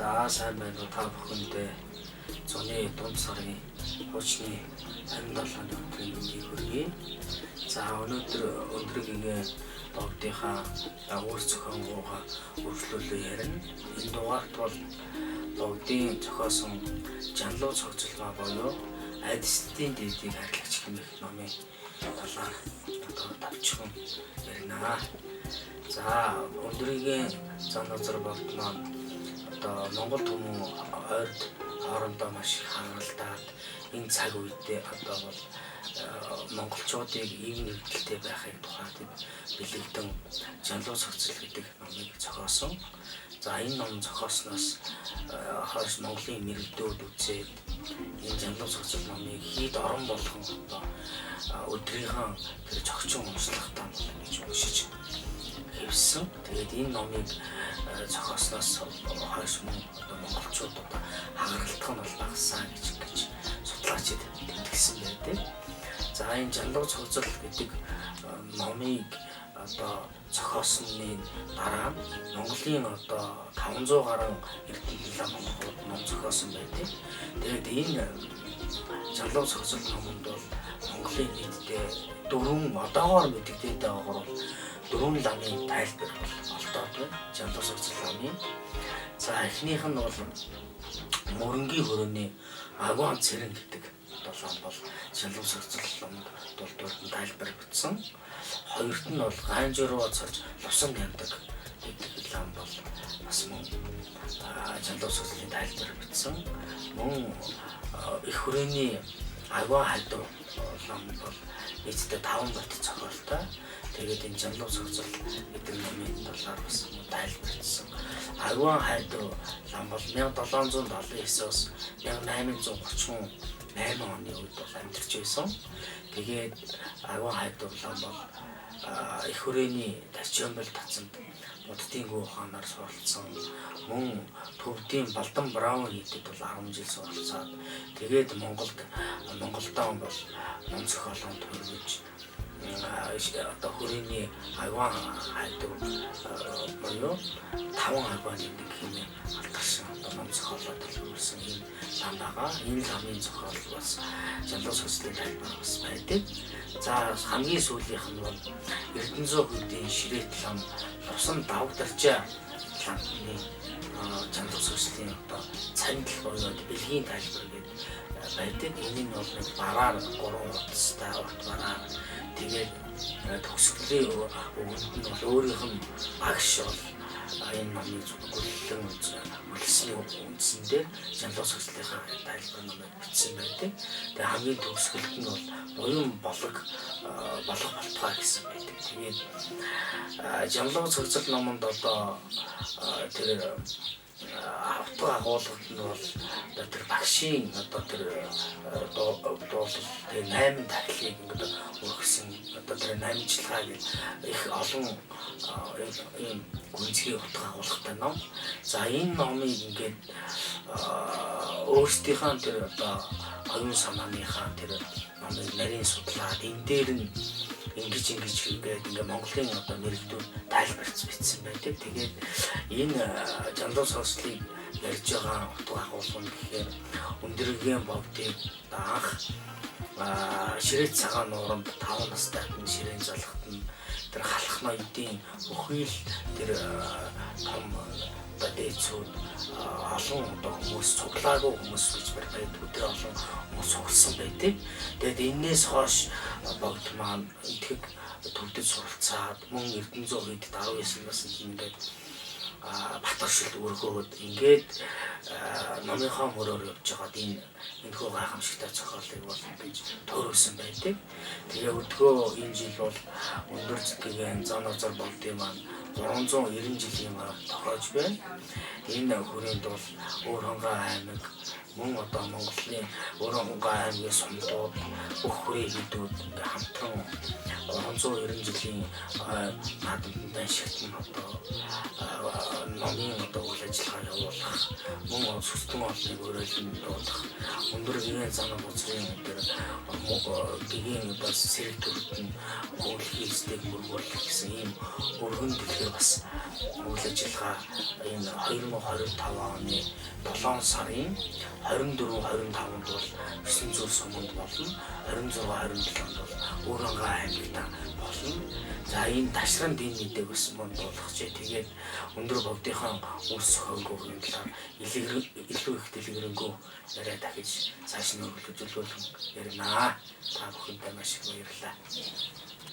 За сайн байна уу, та бүхэндээ зуны дунд сарын хуучны 27-ны өдрийн мэндийг хүргэе. За өнөөдөр өндрөгийн богдынхаа үр зохионгоогаа үргэлжлүүлэн ярина. Энэ дугаарт бол богдын зохиосон Жанлуу цогцолмаа буюу Айдастын дээдийг харлагч хэмээх номын талаар одоо тавчхан ярина. За өндрөгийн зан назар богд маань одоо Монгол түмэн ойрд хоорондоо маш их хангалдаад энэ цаг үедээ одоо бол монголчуудыг ив нэгдэлтэй байхын тухайд бэлэгдэн Жанлуу цогцол гэдэг номыг зохиосон. За энэ ном зохиосноос хойш Монголын мэрэгдүүд үзээд энэ Жанлуу цогцол номыг хийд орон болгон одоо өдрийнхөө тэр зохичин уншлагатай бол гэж уншиж хэвсэн. Тэгээд энэ номыг зохиосноос хойш мөн одоо монголчууд одоо хагаралтах нь бол багассан гэж ингэж судлаачид тэмдэглэсэн байдаг. За энэ Жанлуу цогцол гэдэг номыг одоо зохиосны дараа Монголын одоо 500 гаруй эрдэмтэн лам монголууд ном зохиосон байдаг. Тэгээд энэ Жанлуу цогцол номонд бол Монголын нийтдээ дөрвөн одоогоор мэдэгдээд байгаагаар бол дөрвөн ламын тайлбар бол олдоод байна. Жанлуу цогцол ламын. За эхнийх нь бол Мөрөнгийн хөрөөний Агуан цэрэн гэдэг лам бол Жанлуу цогцол номонд дурдварт нь тайлбар бичсэн. Хоёрт нь бол Гаанжуруу цорж Лувсан гяндаг гэдэг лам бол бас мөн Жанлуу цогцлын тайлбар бичсэн. Мөн их хүрээний Агуан хайдуу лам бол нийтдээ 5 бат зохиолтой. Тэгээд энэ Жанлуу цогцол гэдэг номын талаар бас мөн тайлбарласан. Агуан хайдуу лам бол 1779-оос 1838 оны үед бол амьдарч байсан. Тэгээд Агуан хайдуу лам бол их хүрээний Тачиомбол тацанд Буддын гүн ухаанаар суралцсан. Мөн төвдийн Балдан Браун хийдэд бол 10 жил суралцаад тэгээд Монголдоо бол ном зохиолонд хүргэж одоо хүрээний Агуан хайдуу буюу 5 агуаны нэг хэмээн алдаршин одоо ном зохиолоод төлөвлөсөн ийм лам байгаа. Энэ ламын зохиол бас Жанлуу цогцлын тайлбар бас байдаг. За хамгийн сүүлийнх нь бол Эрдэнэзуу хөдийн ширээт лам Лувсан давгдаржаа ламны Жанлуу цогцлын одоо цанидал буюу бэлгийн тайлбар гэдэг байдаг. Энэ нь бол нэг бараар 3 утастай урт бараар тэгээд төгсгөлийн өгөнд нь бол өөрийнх нь багш бол энэ номыг гүллэн үлсний үндсэн дээр Жанлуу цогцлынхаа тайлбар номыг бичсэн байдаг. Тэгээ хамгийн төгсгөлд нь бол буян болог болох болтугай гэсэн байдаг. Тэгээд Жанлуу цогцол номонд одоо тэр утга агуулгад нь бол одоо тэр багшийн одоо тэр дуулал тэр 8 тахилыг ингээд өргөсөн одоо тэр намжлага гэх их олон ийм гүнзгий утга агуулгатай ном. За энэ номыг ингээд өөрсдийнхээ тэр одоо оюун санааныхаа тэр номыг нарийн судлаад энэ дээр нь ингэж ингэж гээд ингээ Монголын одоо мэрэгдүүд тайлбарч бичсэн байдаг. Тэгээд энэ Жанлуу цогцлыг ярьж байгаа утга агуулга нь гэхээр өндрөгийн богдыг анх ширээт цагаан нууранд 5 настай нь ширээн залхат нь тэр халах ноёдын бүхий л тэр том одоо дээдсүүд олон одоо хүмүүс цуглаагүй хүмүүс гэж байдаг. Тэр олон хүмүүс цугласан байдаг. Тэгээд энээс хойш богд маань итгэг төвдөд суралцаад мөн Эрдэнэзуу хийдэд 19 наснд ингээд Батаршил өргөөд ингээд номынхоо мөрөөр явж байгаад энэ энэхүү гайхамшигтай зохиолыг бол ингэж төрүүлсэн байдаг. Тэгээ өдгөө энэ жил бол өндөр зэгийн зан назар богдын маань 390 жилийн тохиож байна. Энэ хүрээнд бол Өөрхөнгай аймаг мөн одоо Монголын Өөрхөнгай аймгийн сумдууд бүх хүрээ хийдүүд ингээ хамтран 390 жилийн наадамтай шигтэн одоо номын одоо үйл ажиллагаа явуулах мөн зөтөн олныг уриалан дуудах өндөр гэгээн зан бузрын тэр гэгээн одоо сэрэг төрөлд нь үлхий эсдэг мөргүүлэх гэсэн ийм өргөн дэлгэр бас үйл ажиллагаа энэ 2025 оны 7 сарын 24 25-нд бол 900 суманд болно. 26 27-нд бол Өөрөнгөө аймагта болно. За энэ ташранд энэ мэдээг бас мөн дуулгачээ. Тэгээд өндөр богдынхон үрс хөнгөгийн талаар илүү их дэлгэрэнгүй яриа дахиж цааш нь үргэлжлүүлэн ярина. Та бүхэндээ маш их баярлалаа.